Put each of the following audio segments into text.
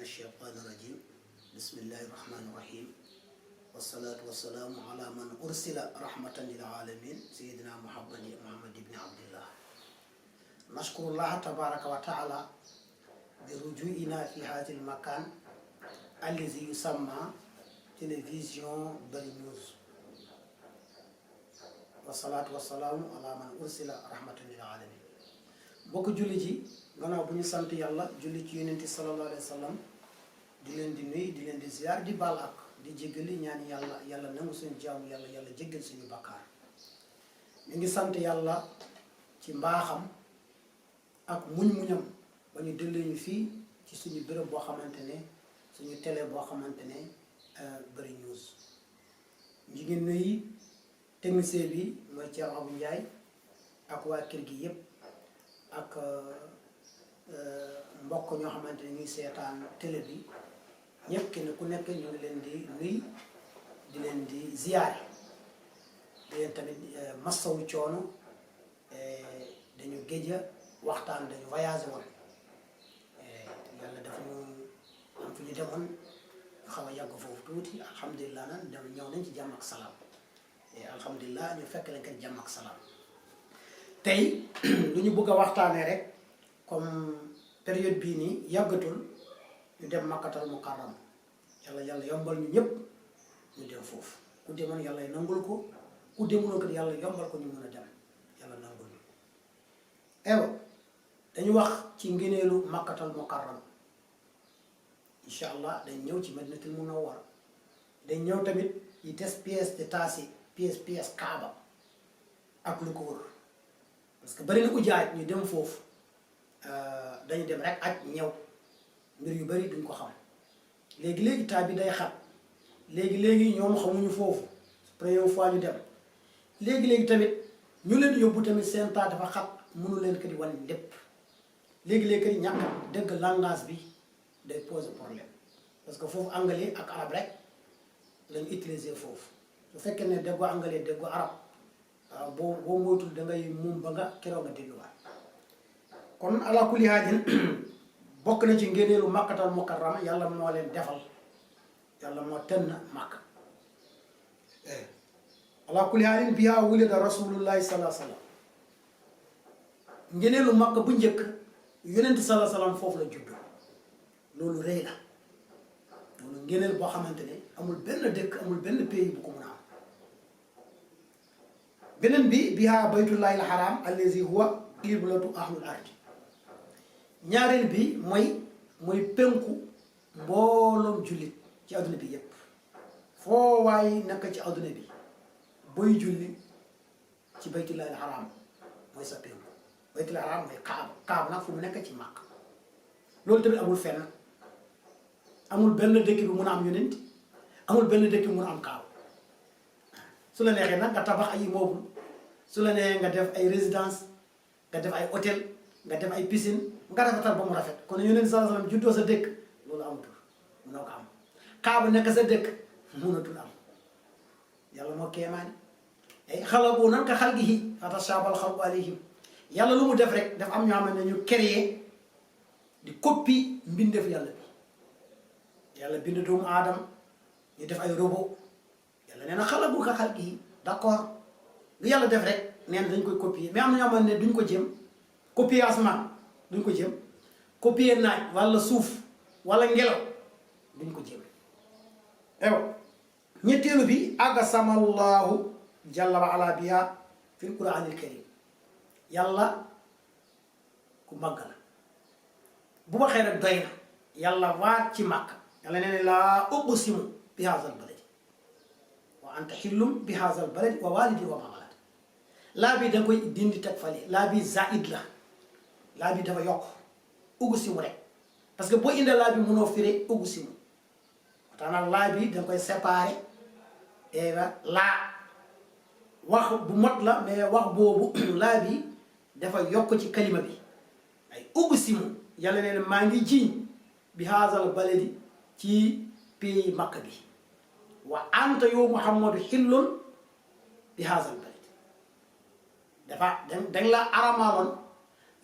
الشيطان الرجيم بسم الله الرحمن الرحيم والصلاة والسلام على من أرسل رحمة للعالمين سيدنا محمد بن عبد الله. نشكر الله تبارك وتعالى برجوعنا في هذا المكان الذي يسمى تلفزيون بري نيوز، والصلاة والسلام على من أرسل رحمة للعالمين. mbokk julli ji gannaaw bu ñu sant yàlla julli ci yonent sallallahu alayhi wa sallam di leen di nuyu di leen di ziar di baal ak di jéggali ñaan yàlla nangu suñu jaamu yàlla jéggal suñu bakkaar. ñu ngi sant yàlla ci mbaaxam ak muñ-muñam ba ñu dellee ñu fii ci suñu béréb boo xamante ne suñu télé boo xamante ne Bari News. ñu ngi nuyu technicien bi mooy Thierno Abou Ndiaye ak waa kër gi yépp ak mbokk ñoo xamante ne ñuy seetaan télé bi ñëpp kenn ku nekk ñu ngi leen di nuyu di leen di ziyaare di leen tamit massawu coono dañu géej a waxtaan dañu voyagé woon yàlla dafa ñu am fu ñu demoon xaw a yàgg foofu tuuti alhamdulilah nag dem ñëw nañ ci jàmm ak salaam alhamdulilah ñu fekk leen kat jàmm ak salaam. tey lu ñu bëgg a waxtaanee rek comme période bii nii yàggatul ñu dem makkatal mukarram yàlla yombal ñu ñëpp ñu dem foofu ku demoon yàlla nangul ko ku demuloon ko yàlla yombal ko ñu mën a dem yàlla nangul ñu. ewa dañu wax ci ngëneelu makkatal mukarram incha allah dañ ñëw ci madinatul munawwara dañ ñëw tamit yi des pièces détachées pièces kaaba ak lu ko wër. parce que bari na ujaaj ñu dem foofu dañu dem rek ak ñëw mbir yu bari duñ ko xam léegi taa bi day xat léegi ñoom xamuñu foofu première fois ñu dem léegi tamit ñu leen yóbbu tamit seen taa dafa xat mënu leen ko di wan lépp léegi kat ñàkk dégg langage bi day poser problème parce que foofu anglais ak arab rek lañu utiliser foofu su fekkee ne déggoo anglais déggoo arab waaw boo moytul dangay muum ba nga keroog nga delluwaat kon ala kulli haajin bokk na ci ngéneelu makkatal mukarrama yàlla moo leen defal yàlla moo tënn makka ala kulli haajin bihaa wulida rasulullahi salaa sallam ngéneelu makka bu njëkk yonent salaa sallam foofu la juddu loolu rëy la loolu ngéneel boo xamante ne amul benn dëkk amul benn pays bu ko mën a am. beneen bi bihaa baytullahi alxaram allazi huwa qiblatu ahlul ardi ñaareel bi mooy penku mbooloom jullit ci adduna bi yépp foo waay nekk ci adduna bi booy julli ci baytullahi alxaram mooy sa penku baytullahi alxaram mooy kaaba nag fu mu nekk ci màkk loolu tamit amul fenn amul benn dëkk bi mun a am yonent amul benn dëkk bi mun a am kaaba su la neexee nag nga tabax ay immeuble su la neexee nga def ay résidence nga def ay hôtel nga def ay piscine nga rafetal ba mu rafet kon yonent sallallahu alayhi wasallam juddoo sa dëkk loolu amatul mënoo ko am kaaba nekk sa dëkk mënatul am yàlla moo kéemaani ay xalaqu nan ka xalqihi fatashaabahal xalqu alayhim yàlla lu mu def rek dafa am ñoo xam ne ñu créé di copie mbindeef yàlla bi yàlla bind doomu aadama ñu def ay robot yàlla nee na xalagu ka xalqihi d'accord lu yàlla def rek nee na dañ koy copier mais am na ñoo xam ne duñ ko jëm copier asamaan duñ ko jëm copier naaj wala suuf wala ngelaw duñ ko jëm. ewa ñetteelu bi agasamallahu jalla wa ala biha fil quraanil karim yàlla ku màgg la bu waxee rek doy na yàlla waat ci màkk yàlla nee na laa uqsimu bi haazal balad wa anta xillum bi haazal balad wa walidi wa ma walad laa bi danga koy dindi teg fale laa bi zaid la laa bi dafa yokk uqsimu rek parce que boo indee laa bi mënoo firé uqsimu taanal laa bi danga koy séparé laa wax bu mot la mais wax boobu laa bi dafa yokk ci kalima bi ay uqsimu yàlla nee na maa ngi jiiñ bi haazal baladi ci pays makka bi wa anta yow muhammadu xillun bi haazal balad dafa dañ la aramaaloon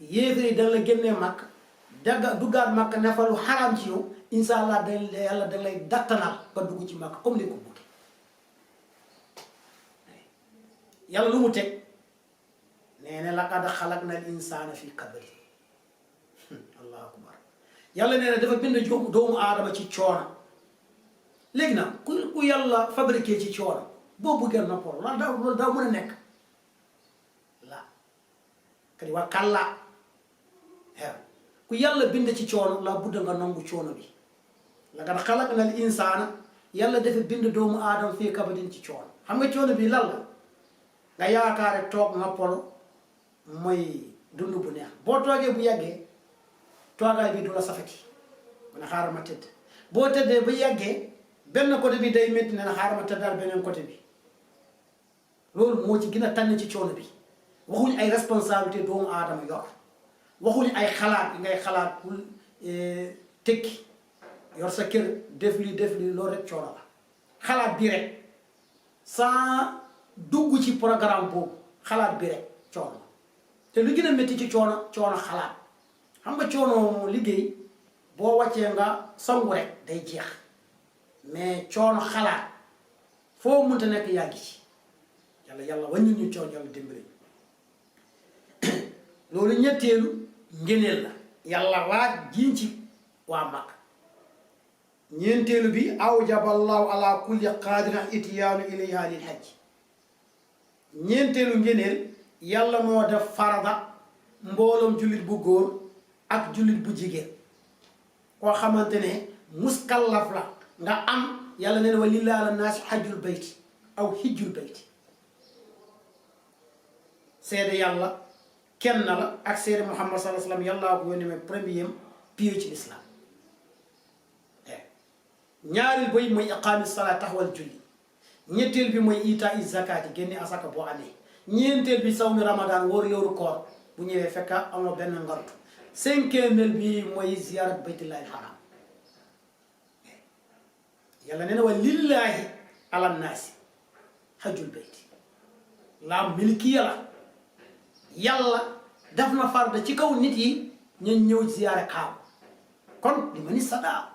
yéefar yi dañ la génnee makk dagga duggaat Makka ne fa lu xaraam ci yow incha allah yàlla da lay dattanaat ba dugg ci Makka comme ni ko bëggee yàlla lu mu teg nee na laqad xalaqna al insaana fi kabad allahu akbar yàlla nee na dafa bind doomu aadama ci coono léegi nag ku yàlla fabriqué ci coono boo bëggee noppal loolu daa mën a nekk la kadi wa kàlla xew ku yàlla bind ci coono la budda nga nangu coono bi laqad xalaqna al insaana yàlla dafa bind doomu aadama fii kabadin ci coono xam nga coono bi lan la nga yaakaare toog noppalu mooy dund bu neex boo toogee bu yàggee toogaay bi du la safati man xaaral ma tëdd boo tëddee ba yàggee benn côté bi day métti ne na xaaral ma tëddaal beneen côté bi loolu moo ci gën a tànn ci coono bi waxuñu ay responsabilité doomu aadama yor waxuñu ay xalaat yi ngay xalaat pour tekki yor sa kër def li loolu rek coono la xalaat bi rek sans dugg ci programme boobu xalaat bi rek coono te lu gën a métti ci coono xalaat xam nga coono liggéey boo wàccee nga sangu rek day jeex mais coono xalaat foo mënta nekk yàgg ci yàlla wàññi ñu coono yàlla dimbali loolu ñetteelu ngëneel la yàlla waaj jiñ ci waa Makka ñeenteelu bi awjaballahu ala kulli qaadirin ityaanu ilayha lil hajj ñeenteelu ngëneel yàlla moo def farada mbooloom jullit bu góor ak jullit bu jigéen koo xamante ne muskallaf la nga am yàlla nee na wa lillahi ala naasi hajjul bayti aw hijjul bayti seede yàlla kenn la ak seede Muhammad sallallahu alayhi wa sallam yàllaa ko yónni mais premier pied ci l'islam ñaareel bay mooy iqaami salaat taxawal julli ñetteel bi mooy ita i zakat yi génne asaka boo amee ñeenteel bi sawmi ramadan wóor yooru koor bu ñëwee fekka amoo benn ngartu cinquièmeel bi mooy ziyarat baytullahi alharam yàlla nee na wa lillahi ala naasi hajjul bayti la milkiya la yàlla def na farda ci kaw nit yi ñu ñëw ziyaare kaaba kon li ma ni sadaa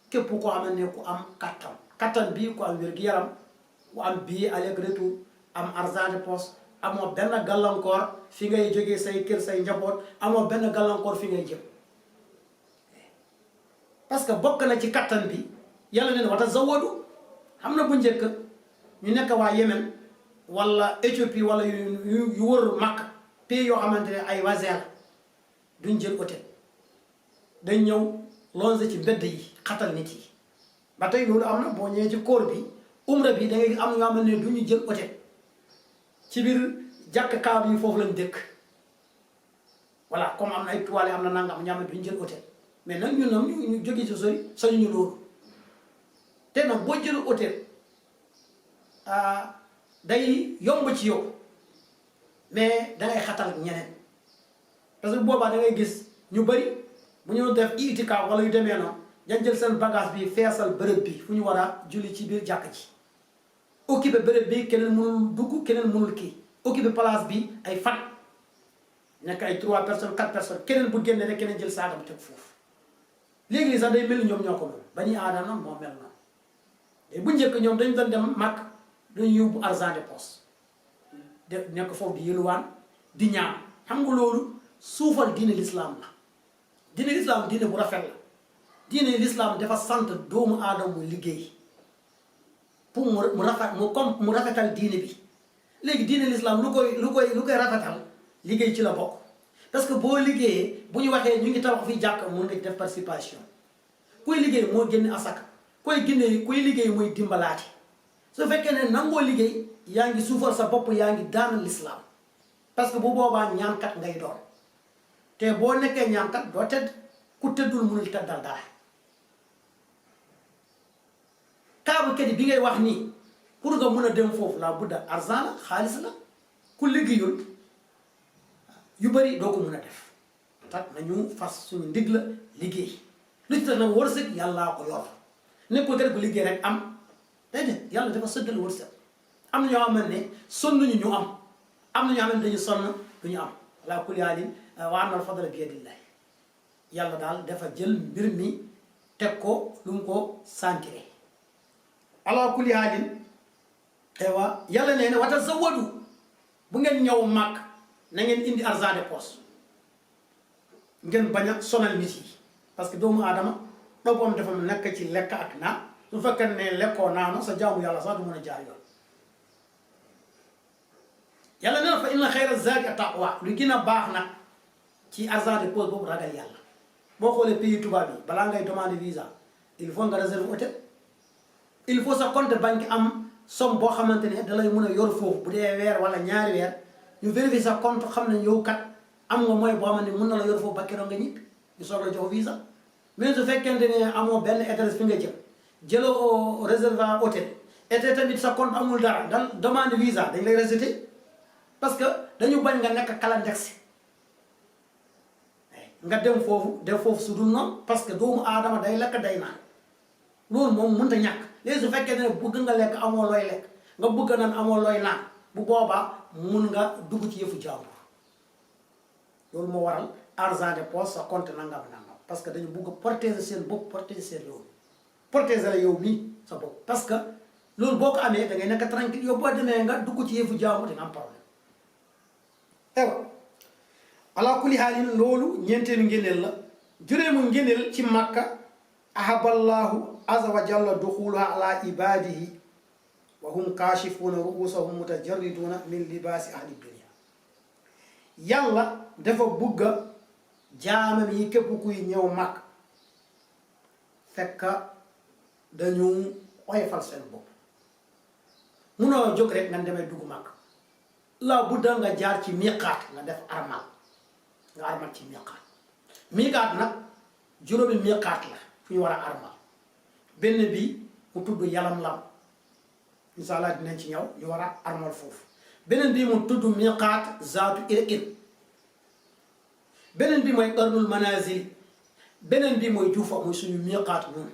képp koo xam ne ku am kattan bii ku am wér-gu-yaram ku am billet aller retour am argent de poche amoo benn gàllankoor fi ngay jógee say kër say njaboot amoo benn gàllankoor fi ngay jëm parce que bokk na ci kattan bi yàlla ne wa tazawwadu xam na bu njëkk ñu nekk waa Yemen wala Éthiopie wala yu wër Makka pays yoo xamante ne ay voisins la duñ jël hôtel dañ ñëw longer ci mbedd yi xatal nit yi ba tey loolu am na boo ñëwee ci koor bi umra bi da ngay am ñoo xam ne du ñu jël hôtel ci biir jàkk kaab yi foofu lañ dëkk voilà comme am na ay toilettes am na nangam ñoo xam ne duñ jël hôtel mais nag ñun ñu jógee ci sori sañu ñu loolu te nag boo jël hôtel day yomb ci yow mais dangay xatal ñeneen parce que boobaa da ngay gis ñu bari bu ñu def itikaaf wala yu demee noonu dañ jël seen bagage bi feesal bërëb bi fu ñu war a julli ci biir jàkk ji occupé bërëb bi keneen mënul dugg keneen mënul kii occupé place bi ay fan nekk ay 3 personnes 4 personnes keneen bu génne rek keneen jël saagam teg foofu léegi li sax day mel ni ñoom ñoo ko moom ba ñuy aadama moo mel noonu te bu njëkk ñoom dañu doon dem màkk dañu yóbbu argent de poche de nekk foofu di yëluwaan di ñaan xam nga loolu suufal diine l'islam la diine l'islam diine bu rafet la diine l'islam dafa sant doomu aadama muy liggéey pour mu rafetal diine bi léegi diine l'islam lu koy rafetal liggéey ci la bokk parce que boo liggéeyee bu ñu waxee ñu ngi tabax fii jàkk mun nga def participation kuy liggéey moo génne asaka kuy liggéey mooy dimbalaati su fekkee ne nangoo liggéey yaa ngi suufal sa bopp yaa ngi daan l'islam parce que bu boobaa ñaankat ngay doon te boo nekkee ñaankat doo tëdd ku tëddul mënul tëddal dara kaabu kedi bi ngay wax nii pour nga mun a dem foofu la budda argent la xaalis la ku liggéeyul yu bari doo ko mun a def tax nañu fas suñu ndig la liggéey lu ci tax nag wërsëg yàllaa ko yor nekkul rek bu liggéey rek am déedéet yàlla dafa sëddal wërsëg am na ñoo xam ne sonnuñu ñu am na ñoo xam ne dañu sonn du ñu am ala kulli haalin wa anna al fadla bi yadillahi yàlla daal dafa jël mbir mi teg ko lu mu ko santire ala kulli haalin aywa yàlla nee na wata zawadu bu ngeen ñëw màkk na ngeen indi argent de poche ngeen bañ a sonal nit yi parce que doomu aadama boppam dafa nekk ci lekk ak naan su fekkee ne lekkoo naano sa jaamu yàlla sax du mën a jaar yoon yàlla nee na fa inna xayra zaadi taqwa lu gën a baax nag ci argent de poche boobu ragal yàlla boo xoolee pays tubaab yi balaa ngay demander visa il faut nga réserver hôtel il faut sa compte banque am somme boo xamante ne da lay mën a yor foofu bu dee weer wala ñaari weer ñu vérifier sa compte xam ne yow kat am nga mooy boo xamante ne mën na la yor foofu ba keroog nga ñibbi ñu soog la jox visa mais su fekkente ne amoo benn adresse fi nga jëm jëloo réserver hôtel et tamit sa compte amul dara dan demande visa dañ lay rejeter parce que dañu bañ nga nekk clandestin nga dem foofu def foofu su dul noonu parce que doomu aadama day lekk day naan loolu moom mënut a ñàkk léegi su fekkee ne bëgg nga lekk amoo looy lekk nga bëgg naan amoo looy naan bu boobaa mun nga dugg ci yëfu jàmbur loolu moo waral argent de poche sa compte nangam parce que dañu bëgg protéger seen bopp protéger seen réew protéger la yow mii sa bopp parce que loolu boo ko amee da ngay nekk tranquille yow boo demee nga dugg ci yëfu jàmbur dina am problème aywa ala kulli haalin loolu ñeenteelu ngéneel la juróomu ngéneel ci Makka ahaballahu azza wa jalla duxuluha ala ibadihi wa hum kaashifuuna ruusahum mutajarriduuna min libaasi ahli dunia yàlla dafa bugga jaamam yi képp kuy ñëw Makka fekk dañu oyofal seen bopp munoo jóg rek nga demee dugg Makka la budda nga jaar ci miqaat nga def armal nga armal ci miqaat nag juróomi miqaat la fu ñu war a armal benn bi mu tudd Yalamlam incha allah dinañ ci ñëw ñu war a armal foofu beneen bi mu tudd miqaat zaatu irqin beneen bi mooy ardul manazil beneen bi mooy juufa mooy suñu miqaat ñun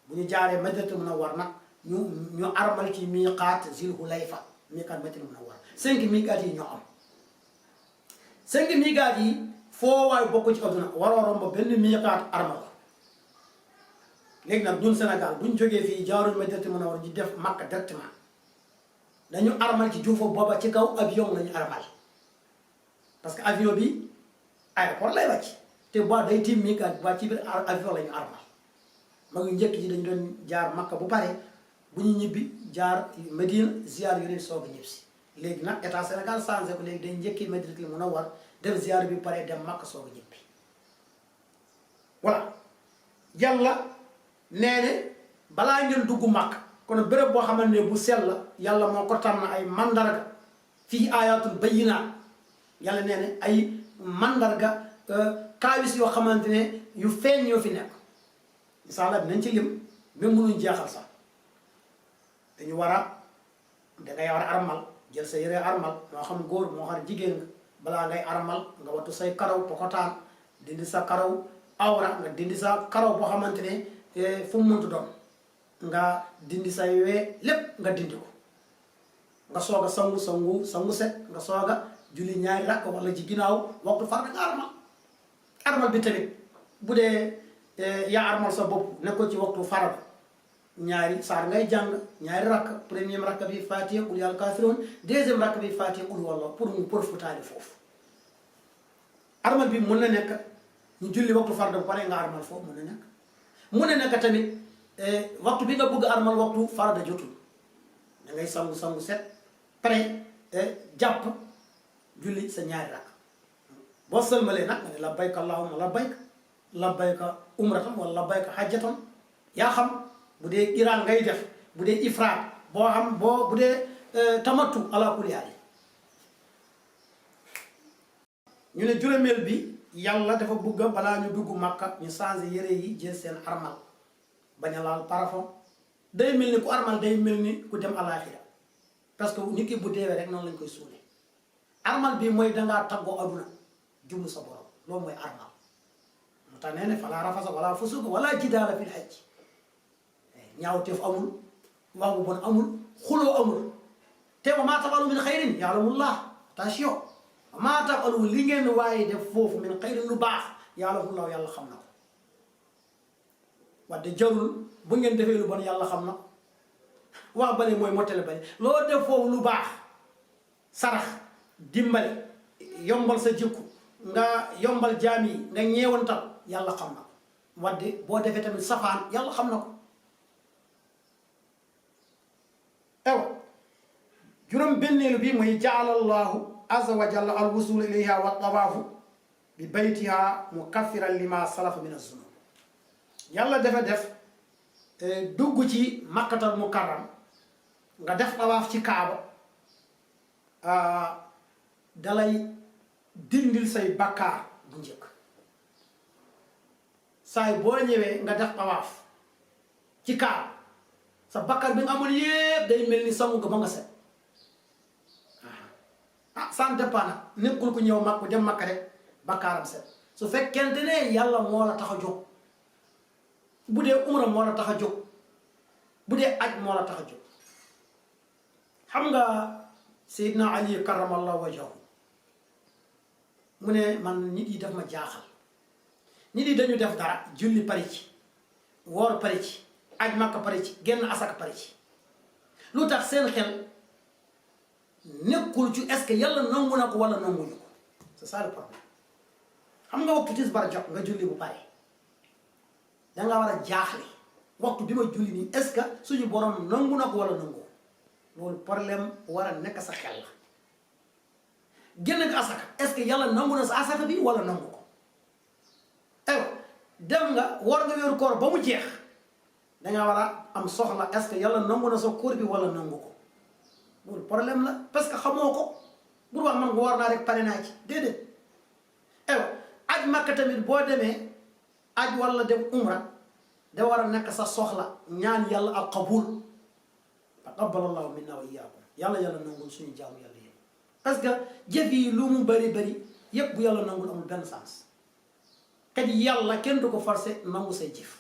bu ñu jaaree Madinatu Munawwara nag ñu armal ci miqaat Zil Hulayfa miqaat Madinatu Munawwara 5 miqaat yi ñoo am 5 miqaat yi foo waay bokk ci adduna waroo romb benn miqaat armal léegi nag ñun Sénégal bu ñu jógee fii jaaruñu Madinatu Munawwara ñu def Makka directement dañu armal ci juufa booba ci kaw avion lañu armal parce que avion bi aéroport lay wàcc te boo day tiim miqaat ba ci biir avion lañu armal mag yu njëkk ji dañu doon jaar Makka bu pare bu ñu ñibbi jaar Medina ziar yu leen soog a ñibbi si léegi nag état Sénégal changé ko léegi day njëkki Madinatul Munawwara def ziar bi pare dem Makka soog a ñibbi voilà yàlla nee ne balaa ngeen dugg Makka kon béréb boo xamante ne bu sell la yàlla moo ko tànn ay mandarga fii ayatul bayyinaat yàlla nee ne ay mandarga kaawis yoo xamante ne yu feeñ ñoo fi nekk incha allah dinañ ci lim même mënuñ jeexal sax dañu war a dangay war a armal jël sa yére armal moo xam góor moo xam jigéen nga balaa ngay armal nga wattu say karaw pokotaan dindi sa karaw awra nga dindi sa karaw boo xamante ne fu mu muntu doon nga dindi say wee lépp nga dindi ko nga soog a sangu set nga soog a julli ñaari rakk wala ci ginnaaw waxtu far nga armal bi tamit bu dee yaa armal sa bopp nekkul ci waxtu faral ñaari saar ngay jàng ñaari rakk première rakk bi Fatiha qul yaa ayyuhal kaafiruun deuxième rakk bi Fatiha qul huwallaahu pour mu profitaale foofu armal bi mën na nekk ñu julli waxtu farda bu pare nga armal foofu mën na nekk tamit waxtu bi nga bëgg armal waxtu farda jotul da ngay sangu set pare jàpp julli sa ñaari rakk boo sëlmalee nag nga ne labbayka allahumma labbayka umratan wala labbayka hajjatan yaa xam bu dee iraan ngay def bu dee ifraat boo xam bu dee tamattu ala kulli haal ñu ne juróomeel bi yàlla dafa bëgg balaa ñu dugg Makka ñu changé yére yi jël seen armal bañ a laal parfum day mel ni ku armal day mel ni ku dem alaaxira parce que nit ki bu deewee rek noonu lañ koy suule armal bi mooy dangaa taggoo aduna jublu sa borom loolu mooy armal mu tax nee ne falaa rafasa wala fusuuqa wala jidaala fil hajj ñaawteef amul wax bu bon amul xuloo amul te wa maa tafalu min xayrin ya'lamullah attention wa maa tafalu li ngeen waaye def foofu min xayrin lu baax ya'lamu llaahu yàlla xam na ko wadde jarul bu ngeen defee lu bon yàlla xam na wax bale mooy mottale bale loo def foofu lu baax sarax dimbali yombal sa jikku nga yombal jaam yi nga ñeewantal yàlla xam na ko wadde boo defee tamit safaan yàlla xam na ko ewa juróom benneelu bi mooy jaala allahu azza wa jalla al wusul ilayha wa tawaafu bi baytiha mukaffiran lima salafa min az-zunub yàlla dafa def dugg ci makkatal mukarram nga def tawaaf ci kaaba dalay dindil say bakkaar bu njëkk saay boo ñëwee nga def tawaaf ci kaaba sa bakkaar bi nga amul yépp day mel ni sangu nga ba nga set ça dépend nag nekkul ku ñëw makku dem makka rek bakkaaram set su fekkente ne yàlla moo la tax a jóg bu dee umra moo la tax a jóg bu dee aj moo la tax a jóg xam nga Seydina Ali karamallahu wajhahu mu ne man nit yi daf ma jaaxal nit yi dañu def dara julli pare ci woor pare ci aj makka pare ci génn asaka pare ci lu tax seen xel nekkul ci est-ce que yàlla nangu na ko wala nanguñu ko c'est ça le problème xam nga waxtu tisbaar jot nga julli bu pare danga war a jaaxle waxtu bi ma julli nii est-ce que suñu borom nangu na ko wala nangu ko loolu problème war a nekk sa xel la génn nga asaka est-ce que yàlla nangu na sa asaka bi wala nangu ko aywa dem nga war nga weeru koor ba mu jeex danga war a am soxla est-ce que yàlla nangu na sa koor bi wala nangu ko loolu problème la parce que xamoo ko bu wax man nga war naa rek pare naa ci déedéet aywa aj makka tamit boo demee aj walla dem umra da war a nekk sa soxla ñaan yàlla al qabul taqabbalallahu minna wa iyyakum yàlla nangul suñu jaamu yàlla yëpp parce que jëf yi lu mu bari bari yëpp bu yàlla nangul amul benn sens kat yàlla kenn du ko forcé nangu say jëf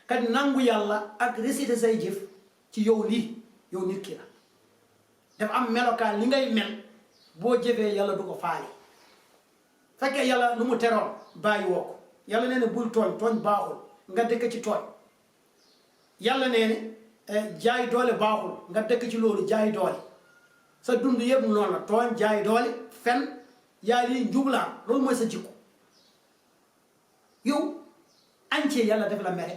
kat nangu yàlla ak réciter say jëf ci yow lii yow nit ki la dafa am melokaan li ngay mel boo jëfee yàlla du ko faale fekkee yàlla lu mu teroon bàyyi woo ko yàlla nee na bul tooñ tooñ baaxul nga dëkk ci tooñ yàlla nee na jaay doole baaxul nga dëkk ci loolu jaay doole sa dund yëpp noonu la tooñ jaay doole fen yaa lii njublaan loolu mooy sa jikko yow añcee yàlla def la mere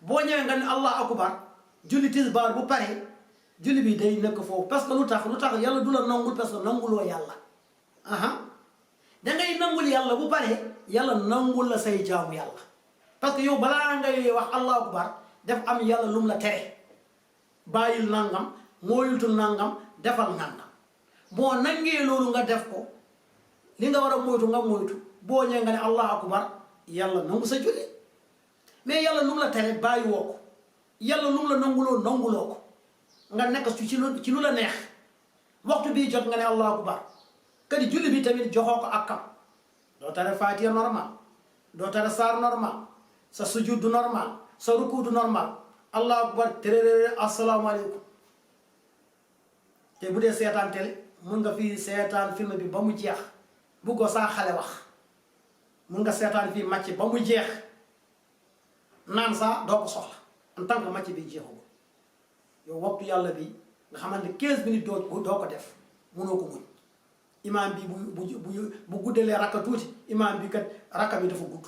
boo ñëwee nga ne allah akbar julli tisbaar bu pare julli bi day nekk foofu parce que lu tax yàlla du la nangul parce que nanguloo yàlla dangay nangul yàlla bu pare yàlla nangul la say jaamu yàlla parce que yow balaa ngay wax allahu akbar def am yàlla lum la tere bàyyil nangam mooyutul nangam defal nangam boo nangee loolu nga def ko li nga war a moytu nga moytu boo ñëwee nga ne allahu akbar yàlla nangu sa julli mais yàlla lum la tere bàyyi woo ko yàlla lum la nanguloo ko nga nekk ci lu la neex waxtu bii jot nga ne allahu akbar kadi julli bi tamit joxoo ko akkam doo tare faatiya normal doo tare saar normal sa sujud du normal sa ruku du normal allahu akbar tererere asalaamaaleykum te bu dee seetaan télé mun nga fii seetaan film bi ba mu jeex buggoo saa xale wax mun nga seetaan fii match ba mu jeex naan saa doo ko soxla en tant que match bi jeexagul yow waxtu yàlla bi nga xamante 15 minutes doo ko def mënoo ko muñ imaam bi bu guddalee rakka tuuti imaam bi kat rakka bi dafa gudd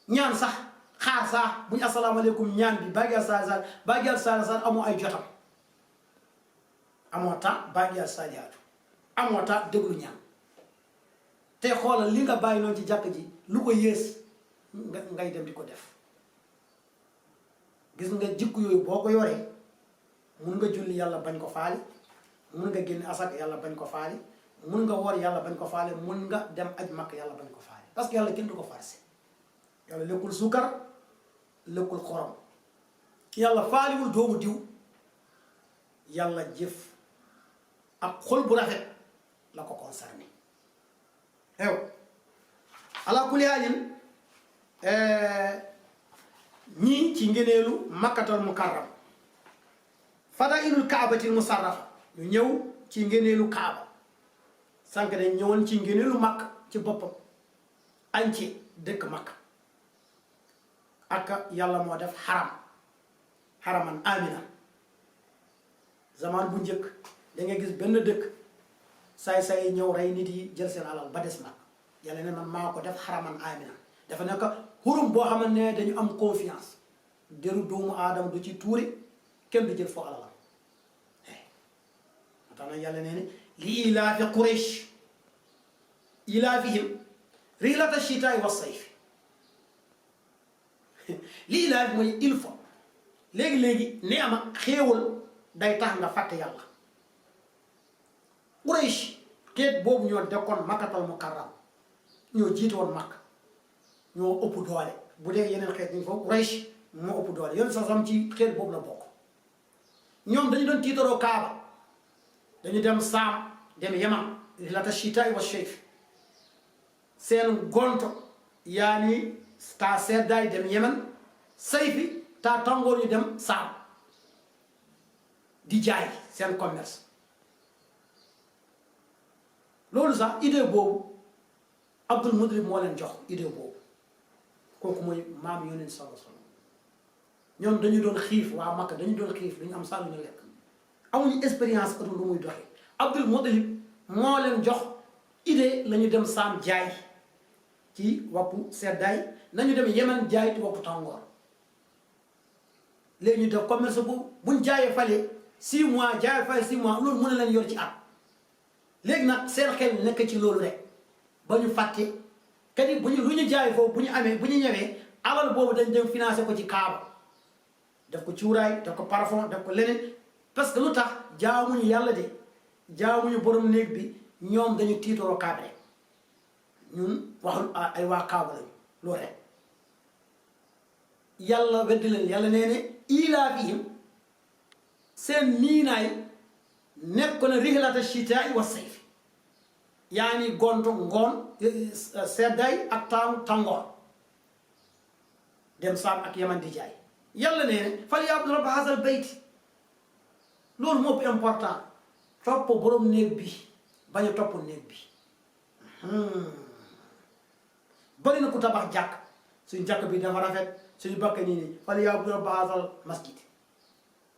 ñaan sax xaar sax bu ñu asalaamaaleykum ñaan bi bàggeel saalihaat amoo ay jotam amoo temps bàggeel saalihaatu amoo temps déglu ñaan te xoolal li nga bàyyi noonu ci jàkk ji lu ko yées ngay dem di ko def gis nga jikko yooyu boo ko yoree mun nga julli yàlla bañ ko faali mun nga génne asak yàlla bañ ko faali mun nga woor yàlla bañ ko faali mun nga dem aj makk yàlla bañ ko faali parce que yàlla kenn du ko farse yàlla lekkul suukar lekkul xorom yàlla faaliwul doomu diw yàlla jëf ak xol bu rafet la ko concerné ew ala kulli haalin ñii ci ngeneelu makkatal mukarram fadailul kaabatil musarrafa ñu ñëw ci ngeneelu kaaba sànq dañ ñëwoon ci ngeneelu makk ci boppam entier dëkk Makka ak yàlla moo def xaraman amina zaman bu njëkk da ngay gis benn dëkk saay-saay ñëw rey nit yi jël seen alal ba des nag yàlla ne man maa ko def xaraman amina dafa nekk xurum boo xamante ne dañu am confiance deru doomu aadama du ci tuuri kenn du jël foo alalam moo tax nag yàlla nee ne li ilaafi Quraysh ilaafihim rihlata shitaay wa sayf li ilaafi mooy il faut léegi-léegi ne ama xéewal day tax nga fàtte yàlla Quraysh xeet boobu ñoo dekkoon Makkatal Mukarram ñoo jiite woon Makka ñoo ëpp doole bu dee yeneen xeet ñu foofu Quraysh moo ëpp doole yoon sasam ci xeet boobu la bokk ñoom dañu doon tiitaroo Kaaba dañu dem Saam dem Yaman rihlata shitaay wa sayf seen gonto yaani taa seddaay dem Yemen sayfi taa tàngoor ñu dem Saam di jaay seen commerce loolu sax idée boobu Abdul Muttalib moo leen jox idée boobu kooku mooy maam yonent sallallahu alayhi wasallam ñoom dañu doon xiif waa Makka dañu doon xiif duñu am saa lu ñu lekk amuñu expérience atu lu muy doxee Abdul Muttalib moo leen jox idée la ñu dem Saam jaay ci wappu seddaay nañu dem Yemen jaay ci wappu tàngoor léegi ñu def commerce boobu buñ jaayee fale 6 mois jaayee fale 6 mois loolu mën na leen yor ci at léegi nag seen xel nekk ci loolu rek ba ñu fàtte kat yi bu ñu lu ñu jaay foofu bu ñu amee bu ñu ñëwee alal boobu dañ dem financé ko ci Kaaba def ko cuuraay def ko parfum def ko leneen parce que lu tax jaamuñu yàlla de jaamuñu borom néeg bi ñoom dañu tiitoroo Kaaba rek ñun waxul ay waa Kaaba lañu loolu rek yàlla weddi leen yàlla nee ne ilaafihim seen miinaay nekk na rihlata shitaay wa sayf yaani gontu ngoon seddaay ak tàngoor dem Saam ak Yaman di jaay yàlla nee ne falya'budu rabba haazal bayti loolu moo ëpp important topp borom néeg bi bañ a topp néeg bi bari na ku tabax jàkk suñu jàkk bi dafa rafet suñu bakk nii nii falya'budu rabba haazal masjid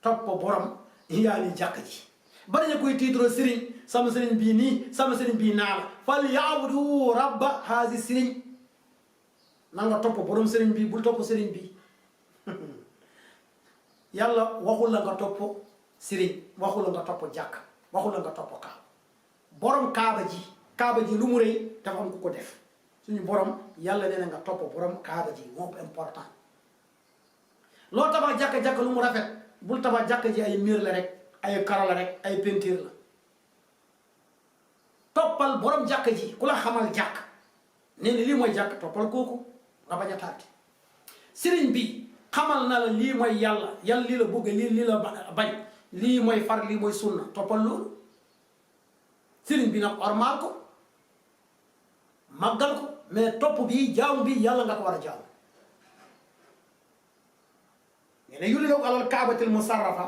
topp borom yaani jàkk ji bari na koy tiitroo sëriñ sama sëriñ bii nii sama sëriñ bii naa la falya'budu rabba haazi sëriñ na nga topp borom sëriñ bii bul topp sëriñ bii yàlla waxul la nga topp sëriñ waxul la nga topp jàkk waxul la nga topp kaaba borom kaaba ji lu mu rëy dafa am ku ko def suñu borom yàlla nee na nga topp borom kaaba ji moo important loo tabax jàkk-jàkk lu mu rafet bul tabax jàkk ji ay miir la rek ay karo la rek ay peinture la toppal borom jàkk ji ku la xamal jàkk nee ni lii mooy jàkk toppal kooku nga bañ a tàgge sëriñ bi xamal na la lii mooy yàlla lii la bëgg lii la bañ lii mooy far lii mooy sunna toppal loolu sëriñ bi nag ormaal ko màggal ko mais topp bi jaamu bi yàlla nga ko war a jaamu nee na yullilaw alal kaabatil musarrafa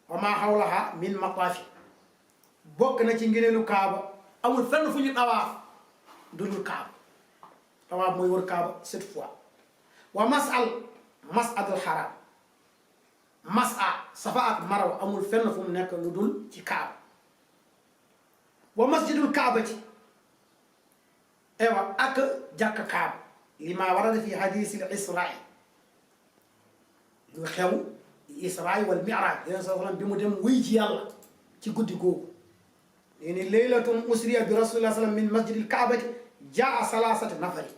wa maa hawlaha min maqaafi bokk na ci ngeneelu kaaba amul fenn fu ñu tawaaf dudul kaaba tawaaf mooy wër kaaba 7 fois wa mas'adul haram mas'a safa ak marwa amul fenn fu mu nekk lu dul ci kaaba wa masjidul kaabati ewa ak jàkk kaaba li maa warada fi hadisil isra'i lu xew isra'i wal mi'raj yonent sallam bi mu dem wuy ci yàlla ci guddi googu nee ni laylatun usriya bi rasulillah sallam min masjidil kaabati jaa salasati nafari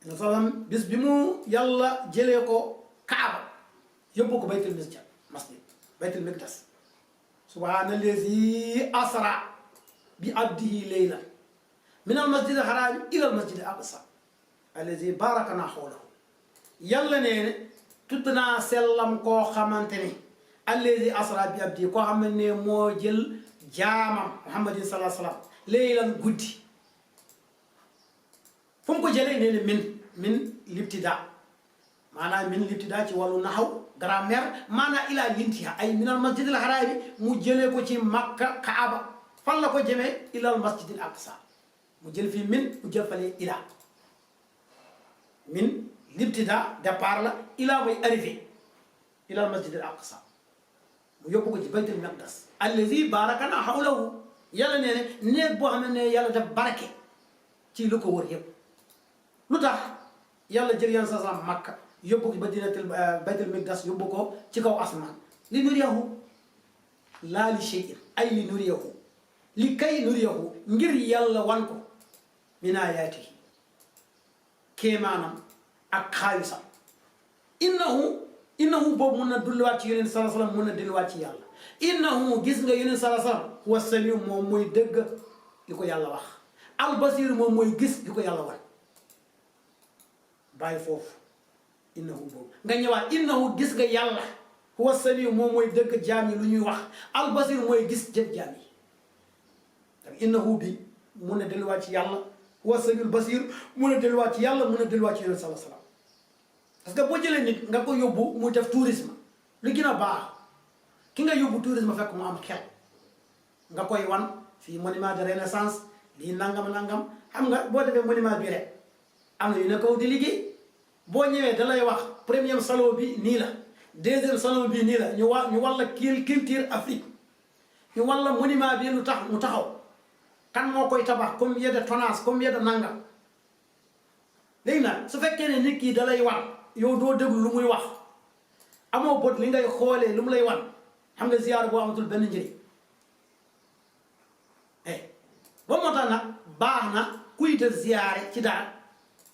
yonent sallam bis bi mu yàlla jëlee ko kaaba yóbbu ko baytul masjid baytul miqdas subhaanallazi asra bi abdihi laylan min al masjid al haram ila al masjid al aqsa allazi barakana hawlahu yàlla nee ne tudd naa sellam koo xamante ne allazi asra bi abdihi koo xam ne moo jël jaamam muhammadin sallallahu alayhi wa sallam laylan guddi fu mu ko jëlee nee ne min libtida maanaam min libtida ci wàllu naxaw grammaire maanaam ila lintiha ay min al masjid al haram mu jëlee ko ci makka kaaba fan la ko jëmee ila al masjid al aqsa mu jël fii min mu jël fale ila min libtida départ la ila mooy arrivé ila al masjid al aqsa mu yóbbu ko ci baytul maqdas allazi barakana hawlahu yàlla nee ne néeg boo xam ne yàlla def barake ci lu ko wër yëpp lu tax yàlla jël yan sa makka yóbbu ko madinatul baytul maqdas yóbbu ko ci kaw asmaan li nuriyahu laa li shay'in ay li nuriyahu li kay nuriyahu ngir yàlla wan ko min ayaatihi kéemaanam ak xaalisam innahu boobu mun na delluwaat ci yonent sallallahu alayhi wasallam mun na delluwaat ci yàlla innahu gis nga yonent sallallahu alayhi wasallam huwa samiu moom mooy dëgg li ko yàlla wax albasir moom mooy gis li ko yàlla wan bàyyi foofu innahu boobu nga ñëwaat innahu gis nga yàlla huwa samiu moom mooy dëgg jaam yi lu ñuy wax albasir mooy gis jëf jaam yi donc innahu bi mun na delluwaat ci yàlla huwa samiul basir mun a delluwaat ci yàlla mun a delluwaat ci yonent sallallahu alayhi wasallam parce que boo jëlee nit nga ko yóbbu mu def tourisme lu gën a baax ki nga yóbbu tourisme fekk mu am xel nga koy wan fii monument de renaissance lii nangam xam nga boo defee monument bi rek am na yu ne kaw di liggéey boo ñëwee da lay wax premier salon bi nii la deuxième salon bi nii la ñu walla culture Afrique ñu walla monument bi lu tax mu taxaw kan moo koy tabax combien de tonnage combien de nangam léegi nag su fekkee ne nit ki da lay wan yow doo déglu lu muy wax amoo bët li ngay xoolee lu mu lay wan xam nga ziyaar boo amatul benn njëriñ ba moo tax nag baax na kuy def ziyaare ci dara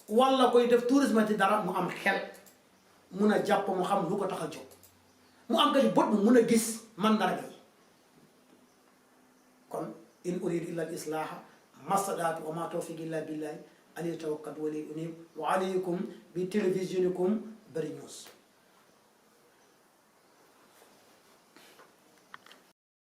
walla koy def tourisme ci dara mu am xel mun a jàpp mu xam lu ko tax a jóg mu am kay bët mu mun a gis mandarga yi kon in uridu illa al islaha mastadaatu wa ma tawfiqi illa billahi alayhi tawakkaltu wa ilayhi unib wa alaykum bi télévisionikum Bari News